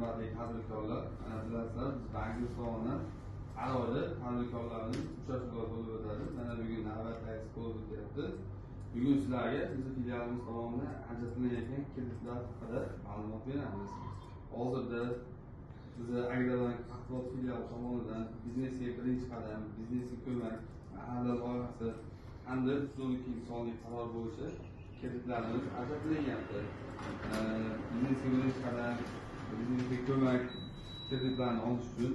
Hurmatli tadbirkorlar, mana bilasizlar, biz bankimiz tomonidan har oyda tadbirkorlarimiz uchrashuvlar bo'lib o'tadi. Mana bugun navbatdagisi bo'lib o'tyapti. Bugun sizlarga bizni filialimiz tomonidan ajratilayotgan kreditlar haqida ma'lumot beramiz. Hozirda bizni Agrobank Paxtaobod filiali tomonidan biznesga birinchi qadam, biznesga ko'mak, mahalla loyihasi hamda 112 sonli qaror bo'yicha kreditlarimiz ajratilyapti. Biznesga birinchi qadam, biznesga ko'mak kreditlarni olish uchun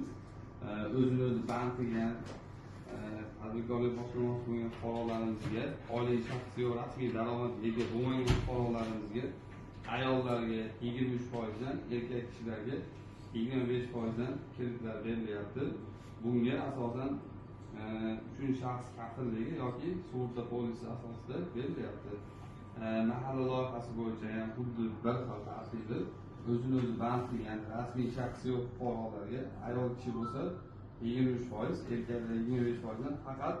o'zini o'zi band qilgan, tadbirkorlik boshlamoqchi bo'lgan fuqarolarimizga, oliy shaxsiy va rasmiy daromadga ega bo'lmagan fuqarolarimizga, ayollarga 23%dan, erkak kishilarga 25%dan kreditlar berilyapti. Bunga asosan uchinchi shaxs kafilligi yoki sug'urta polisi asosida berilyapti. Mahalla loyihasi bo'yicha ham xuddi bir xil tartibi, o'zini o'zi band qilgan rasmiy shaxsi yo'q fuqarolarga ayol kishi bo'lsa 23%, erkaklar 25%dan faqat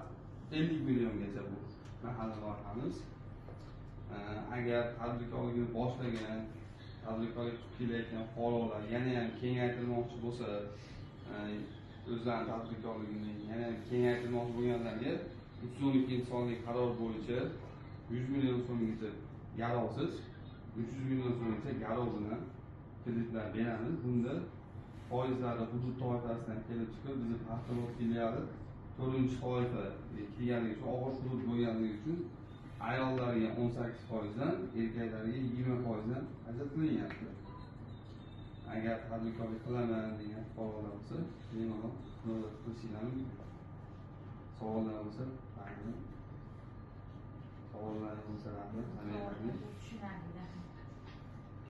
50 milliongacha bu mahalla loyihamiz. Agar tadbirkorlikni boshlagan, tadbirkorlik qilib kelayotgan fuqarolar yana ham kengaytirmoqchi bo'lsa, o'zlarini tadbirkorligini yana ham kengaytirmoqchi bo'lganlarga 312 sonli qaror bo'yicha 100 million so'mgacha garovsiz, 300 million so'mgacha garov bilan kreditlar beramiz. Bunda foizlari hudud toifasidan kelib chiqib, bizni Paxtaobod filiali 4-toifa kelganligi uchun, og'ir hudud bo'lganligi uchun ayollarga 18%dan, erkaklarga 20%dan ajratilyapti. Agar tadbirkorlik qilaman degan fuqarolar bo'lsa, bemalol murojaat qilishinglar mumkin. Savollar bo'lsa, rahmat. Savollar bo'lsa, rahmat. Tushunarli.